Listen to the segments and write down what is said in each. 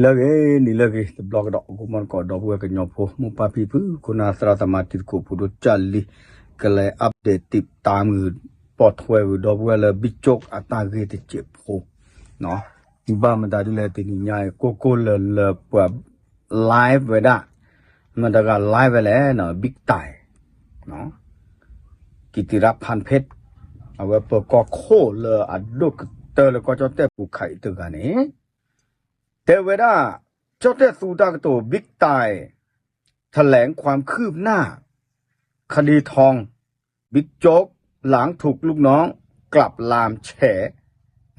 လၢဂ့ၤ နံၤလၢဂ့ၤ တဘျီကဒီး ဂီၤမီၢ်တကိး ဒီပုၢ်ဝဲၢ်ကညီဖိ မိၢ်ပၢ်ဖံဖု ခိၣ်နၢ်သရၣ်သမါ တံၤသကိးဖိဒိၣ်ကၢ်လံ ကလဲၤ update တံးတၢ်မုာ် ပိာ်ထွဲဝံၤ ဒီပုၢ်ဝဲၢ်လၢ ဘံၣ်ကၠိၣ်အတၢ်ဂ့ၢ်တစဲးဖိ ဘၣ်မတၤဒ်လဲၣ် တနံၤညါအံၤ ကိၢ်ကိၢ်လၢၤလၢၤပှၤ live ဝဲဒၣ် မတၤတဂၤ live ဝဲလဲၣ် ဘံၣ်တၢ် ကံၣ်တံၤရၣ်ဖၢၣ်ဖ့း အဝဲပၢၤကီၢ်ခိၣ်လၢအဒိၣ်ကတၢၢ်လၢကီၢ်ကၠီၣ်တဲၣ်ပူၤခးအံၤတဂၤန့ၣ် တဲဝဲဒၣ် ကၠီၣ်တဲၣ်သူတၢ်ကတိၤ บิ๊กไต่ แถลงความคืบหน้า คดีทอง บิ๊กโจ๊ก หลังถูกลูกน้องกลับลามแฉ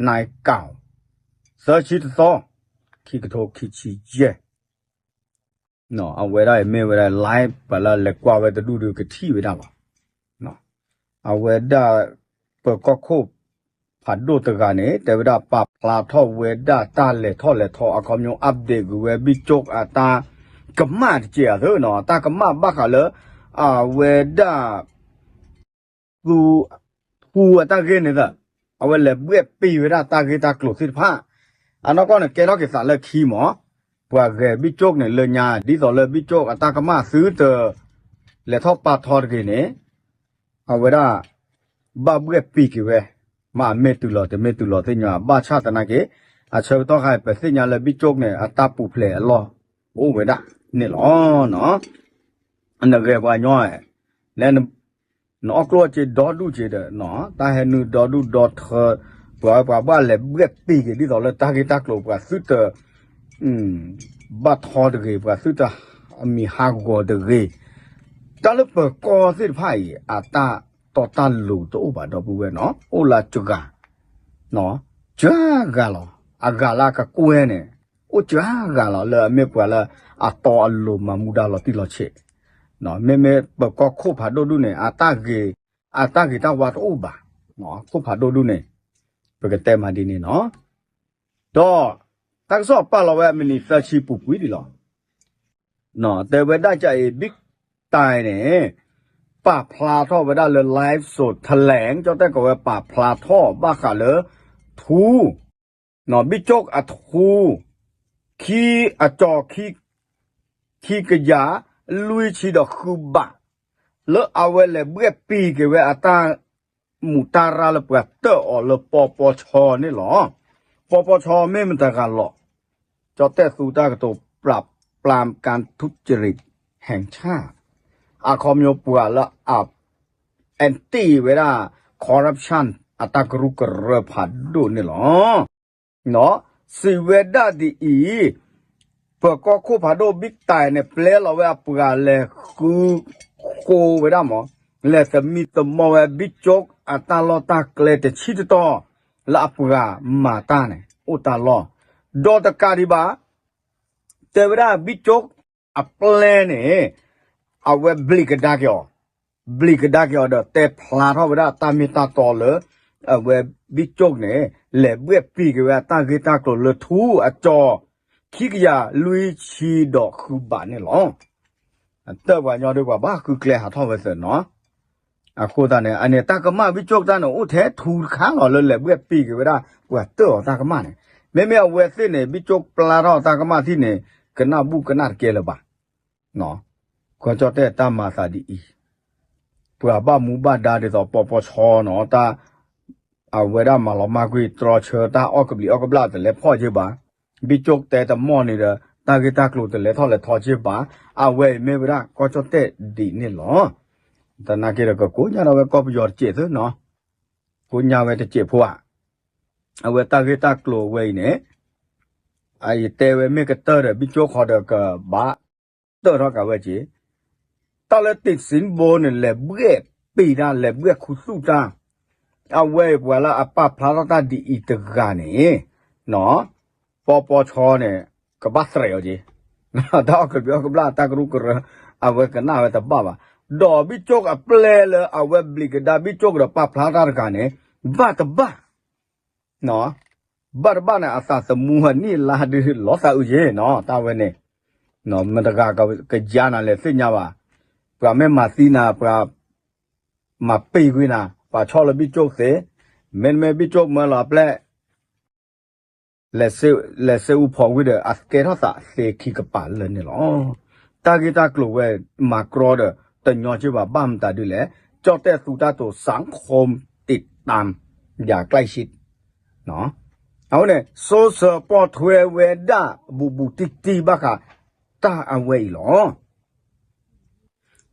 นายเก่า သၢဆံတသီ ခံကထိခံဆံယဲၢ် အဝဲဒၣ်အံၤမ့ၢ်ဝဲဒၣ် live ပှၤလၢလဲၤကွၢ်ဝဲတဒူၣ်ဒီးကထံၣ်ဝဲဒၣ်လီၤ. အဝဲဒၣ် ပၢၤကီၢ်ခိၣ်ဖးဒိၣ်တဂၤန့ၣ် တဲဝဲဒၣ်ပာ်ဖျါထီၣ်ဝဲဒၣ်တၢ်လဲၤထီၣ်လဲၤထီ အခီပညီ update ကွံာ်ဝဲ ဘံၣ်ကၠိၣ်အတၢ်ကမၣ်တက့ၢ်အသးနီၤ တၢ်ကမၣ်ဘၣ်ဃးလၢ အဝဲဒၣ် သူ ထူအတၢ်ဂ့ၢ်န့ၣ်သၢ အဝဲလဲၤဘှဲၣ်ပံၤဝဲဒၣ်တၢ်ဂ့ၢ်တၢ်ကျိၤသ့ၣ်တဖၣ် အနီၢ်ကီၢ်န့ၣ် ကဲထီၣ်က့ၤသးလၢခံမး ပှၤဂဲၤဘံၣ်ကၠိၣ်န့ၣ်လၢညါ ဒ်သိးလၢဘံၣ်ကၠိၣ်အတၢ်ကမၣ်သုတ လဲၤထီၣ်ပာ်ထီတဂ့ၤန့ၣ် အဝဲဒၣ် ဘၣ်ဘှဲၣ်ပံၤက့ၤဝဲ မ့ၢ်အမ့ၢ်တုၤလီၤတမ့ၢ်တုၤလီၤသ့ၣ်ညါ ဘၣ်ဆၣ်သနာ်က့ အဆၢကတီၢ်ခါအံၤ ပသ့ၣ်ညါလၢဘံၣ်ကၠိၣ်န့ၣ် အတၢ်ပူၤဖျဲးအလီၢ် အိၣ်ဝဲဒၣ်န့ၣ်လီၤ. နဂဲၤပှၤညီ လဲ နအီၣ်ကျိၣ်စ့ဒီဒူၣ်စ့ဒီး တၢ်ဟဲနုာ်ဒီဒူၣ်ဒီထၢ ပှၤပှၤဘၣ်လဲၤဘှဲၣ်ပံၤက့ၤ ဒ်သိးလၢတၢ်ဂ့ၢ်တၢ်ကျိၤပှၤသုတ ဘၣ်ထီတဂ့ၤ ပှၤသုတအမံၤဟးဂီၤတဂ့ၤ တၢ်လၢပၢၤကီၢ်သ့ၣ်တဖၣ်အံၤ အတၢ်တီတၢ်လိၤတအိၣ်ဘၣ်ဒီပုၢ်ဝဲၢ်နီၤ အိၣ်လၢစှၤ စှၤဂၤလီၤ အဂၤလၢအကကွဲၢ်န့ၣ် အိၣ်စှၤဂၤလီၤ လၢအမ့ၢ်ပှၤလၢအတီအလိၤမၤမူဒါလီၤတံၢ်လီၤဆဲး မ့မ့ၢ်ပၢၤကီၢ်ခိၣ်ဖးဒိၣ်ဒူၣ်န့ၣ် အတၢ်ဂ့ၤ အတၢ်ဂ့ၤတၢ်ဝါတအိၣ်ဘၣ် ခိၣ်ဖးဒိၣ်ဒူၣ်န့ၣ် ပကတဲမၤဒ်န့ၣ်နီၤ ဒီး တၢ်ကစီၣ်ပာ်လီၤဝဲအမံးနံးသၢဆံပူၤကွံာ်ဒံးလီၤ. တဲဝဲဒၣ်ကအံၤ ဘံၣ်တၢ်န့ၣ် ပာ်ဖျါထီၣ်ဝဲဒၣ်လၢ live စိၤ แถลง ကၠီၣ်တဲၣ်ကိးဝဲပာ်ဖျါထီၣ်ဘၣ်ဃးလၢ ထူ ဘံၣ်ကၠိၣ်အထူ ခံအကၠီ ခံကယၤ လွံၢ်ဆံဒီးဃုဘး လၢအဝဲလဲၤဘှဲၣ်ပံၤက့ၤဝဲအတၢ် မူးတၢ်ရၢ်လၢပှၤတၢၣ်အီၤလၢ ပီပီဆီ န့ၣ်လီၤ. ပီပီဆီ မ့ၢ်မတၤတဂၤလဲၣ် ကၠီၣ်တဲၣ်သူတၢ်ကတိၤ ปราบปรามการทุจริตแห่งชาติ အခီပညီပှၤလၢအ anti ဝဲဒၣ် corruption အတၢ်ကရူၢ်ကရၢဖးဒိၣ်န့ၣ်လီၤ. စံးဝဲဒၣ်ဒ်အံၤ ပၢၤကီၢ်ခိၣ်ဖးဒိၣ် ဘံၣ်တၢ်န့ၣ် ပျဲလီၤဝဲအပှၤလဲၤဃုဃိဝဲဒၣ်မး လဲၤသမံသမိးဝဲဘံၣ်ကၠိၣ်အတၢ်လီၢ်တၢ်ကျဲတဆံတတီၤ လၢအပှၤမၤတၢ်န့ၣ် အိၣ်တၢ်လီၢ် ဒီးတကးဒံးဘၣ် တဲဝဲဒၣ်ဘံၣ်ကၠိၣ်အပျဲန့ၣ် အဝဲဘျံးကဒါက့ၤအီၤ ဘျံးကဒါက့ၤအီၤဒီးတဲဖျါထီၣ်ဝဲဒၣ်တၢ်မ့ၢ်တၢ်တီလၢ အဝဲဘံၣ်ကၠိၣ်န့ၣ် လဲၤဘှဲၣ်ပံၤက့ၤဝဲအတၢ်ဂ့ၢ်တၢ်ကျိၤလၢထူအကၠီ ခံကယၤလွံၢ်ဆံဒီးဃုဘးန့ၣ်လီၤ. တၢ်ပှၤညီဒုးပှၤဘၣ်ဃုကျဲဟးထီၣ်ဝဲသၢနီၤ အဃိသတးန့ၣ် အန့ၣ်တၢ်ကမၣ်ဘံၣ်ကၠိၣ်တၢ်န့ၣ် အိၣ်ထဲထူတခါလီၤလၢလဲၤဘှဲၣ်ပံၤက့ၤဝဲဒၣ် ပှၤတၢၣ်အီၤတၢ်ကမၣ်န့ၣ် မ့မ့ၢ်အဝဲသ့ၣ်န့ၣ် ဘံၣ်ကၠိၣ်ပျဲထီၣ်တၢ်ကမၣ်ထံၣ်န့ၣ် ကနၣ်ဘူၣ်ကနၣ်တကဲလၢၤဘၣ် ကီၢ်ကၠီၣ်တဲၣ်တၢ်မၤသးဒ်အံၤ ပှၤဘၣ်မူဘၣ်ဒါဒ်သိးပီပီဆီနီၤ တၢ် အဝဲဒၣ်မၤလီၤမၢ်ကွံာ်တြီဆၢတၢ်အီၣ်ကဘျံးအီၣ်ကဘျၣ်တလဲၤဖီၣ်က့ၤဘၣ် ဘံၣ်ကၠိၣ်တဲတမီၢ်န့ၣ်ဒီး တၢ်ဂ့ၢ်တၢ်ကျိၤတလဲၤထီၣ်လဲၤထီက့ၤဘၣ် အဝဲအံၤမ့ၢ်ဝဲဒၣ်ကီၢ်ကၠီၣ်တဲၣ်ဒ်န့ၣ်လီၤ. သနာ်က့ဒီးကကိးညါဒီးဝဲကီၢ်ပယီၤတစဲးသၢနီၤ ကိးညါဝဲတစဲးဖိဧါ အဝဲတၢ်ဂ့ၢ်တၢ်ကျိၤဝဲအံၤန့ၣ် အယတဲဝဲမ့ၢ်ကတၢၢ်ဒီး ဘံၣ်ကၠိၣ်ဃီဒီးကဘၣ်တၢၢ်ထီၣ်က့ၤဝဲက့ၤ တၢ်လၢတ့ၢ်စံဘိန့ၣ် လဲၤဘှဲၣ်ပံၤတၢ် လဲၤဘှဲၣ်ခူသူၣ်တၢ် အဝဲအံၤပှၤလၢအပာ်ဖျါထီၣ်တၢ်ဒ်အံၤတဂၤန့ၣ် ပီပီဆီန့ၣ် ကဘၣ်သရဲးအီၤက့ၤ တၢ်အီၣ်ကဘျံးအီၣ်ကဘျၣ်တၢ်ကရူၢ်ကရၢ အဝဲကနၣ်ဝဲတဘၣ်ဘၣ် ဒီးဘံၣ်ကၠိၣ်အပျဲလၢအဝဲဘျံးကဒါဘံၣ်ကၠိၣ်ကဒီးပာ်ဖျါတၢ်တဂၤန့ၣ် ဘၣ်တဘၣ် ဘၣ်တဘၣ်န့ၣ် အသးသမူဟဲနံၣ်လါဒုးလီၤသးအုးက့ၤနီၤ တၢ်ဝဲန့ၣ် မတၤတဂၤကယါနၤလဲၣ်သ့ၣ်ညါဘၣ် ပှၤမ့ၢ်မၤသံနၤ ပှၤမၤပ့ၤကွံာ်နၤ ပှၤဆီၣ်လၢဘံၣ်ကၠိၣ်သ့ မ့တမ့ၢ်ဘံၣ်ကၠိၣ်မၢလီၤအပျဲၢ် လဲၤစ့အူဖီဝံၤဒီး အကဲထီၣ်သးသ့ခံကပၤလၢာ်န့ၣ်လီၤ. တၢ်ဂ့ၢ်တၢ်ကျိၤဝဲမၤကြီဒီး တညီက့ဘၣ် ဘၣ်မတၤဒ်လဲၣ်, ကၠီၣ်တဲၣ်သူတၢ်တိၤ สังคมติดตาม อย่างใกล้ชิด အဃိန့ၣ် စိစၢၤပိာ်ထွဲဝဲဒၣ် ဘူးဘူးတံၢ်တံၢ်ဘၣ်ဃး တၢ်အဝဲအံၤလီၤ.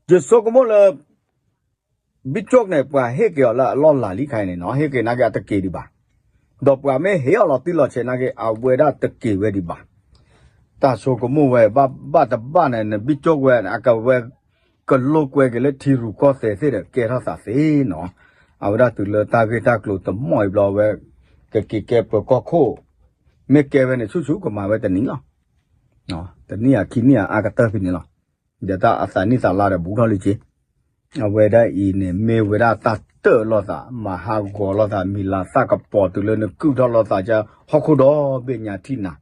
ယဆိကမိၣ်လၢ ဘံၣ်ကၠိၣ်န့ၣ် ပှၤဟ့ၣ်က့ၤအီၤလၢအလီၢ်လၤလံခါအံၤန့ၣ်နီၤ, ဟ့ၣ်က့ၤနာ်က့အတက့ၤဒံးဘၣ်. ဒီးပှၤမ့ၢ်ဟ့ၣ်အီၤလီၤတံၢ်လီၤဆဲးနာ်က့ အဝဲဒၣ်တက့ၤဝဲဒံးဘၣ်. တၢ်ဆိကမိၣ်ဝဲ ဘၣ်တဘၣ်န့ၣ် နဘံၣ်ကၠိၣ်ဝဲ အကဝဲ ကလိာ်ကွဲက့ၤလၢထံရူၢ်ကီၢ်သဲးသ့ၣ်ဒီး ကဲထီၣ်သးသ့နီၤ. အဝဲဒၣ်တုၤလၢတၢ်ဂ့ၢ်တၢ်ကျိၤတမီၢ်အံၤဘျီဝဲ ကက့ၤကဲပၢၤကီၢ်ခိၣ်, မ့ၢ်ကဲဝဲန့ၣ်ဆူၣ်ဆူၣ်ကမၤဝဲတနံၣ်လီၤ. တနံၣ်အခံနံၣ်အအါကတၢၢ်ဖဲန့ၣ်လီၤ. ဒီးတၢ်အသးနံၣ်သးလါဒီးဘူးထီၣ်လံက့ၤ အဝဲဒၣ်အံၤန့ၣ် မ့ၢ်ဝဲဒၣ်တၢ်တၢၣ်လိာ်သး မၤဟးဂီၤလိာ်သး မံၤလၤသၣ်ကပီၤတုၤလၢနကုၢ်ထီၣ်လိာ်သး ဟီၣ်ခိၣ်ဒီဘ့ၣ်ညါထံၣ်နၤ,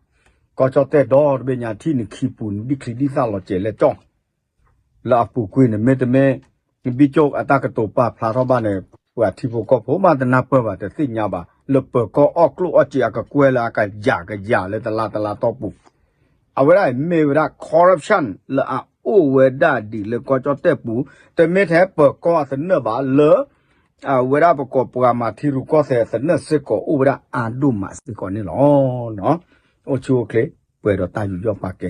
ကီၢ်ကၠီၣ်တဲၣ်ဒီတဘ့ၣ်ညါထံၣ်နခံပူၤ နဒံၣ်ချံဒံၣ်သၣ်လီၤစဲးလဲၣ်ကၠီၣ် လၢအပူၤကွံာ်န့ၣ် မ့တမ့ၢ် ဘံၣ်ကၠိၣ်အတၢ်ကတိၤပာ်ဖျါထီၣ်ဘၣ်န့ၣ် ပှၤထံဖိကီၢ်ဖိမးတနၢ်ပၢၢ်ဘၣ် တသ့ၣ်ညါဘၣ် လၢပၢၤကီၢ်အီၣ်ကျိၣ်အီၣ်စ့အကကွဲၢ်လၢအကယၤကယၤလၢတလါတလါတီၢ်ပူၤ အဝဲဒၣ်မ့ၢ်ဝဲဒၣ် corruption လၢအအိၣ်ဝဲဒၣ်ဒ်လၢကီၢ်ကၠီၣ်တဲၣ်ပူၤ တမ့ၢ်ထဲပၢၤကီၢ်အသနၢၣ်ဘၣ်လၢ အဝဲဒၣ်ပကိးပှၤမၤထံရူၢ်ကီၢ်သဲးသနၢၣ်စ့ၢ်ကီးအိၣ်ဝဲဒၣ်အါဒိၣ်မးစ့ၢ်ကီးန့ၣ်လီၤ. အိၣ်ဆူၣ်အိၣ်ချ့ ပှဲၤဒီးတၢ်ယူးယီၣ်ပာ်ကဲ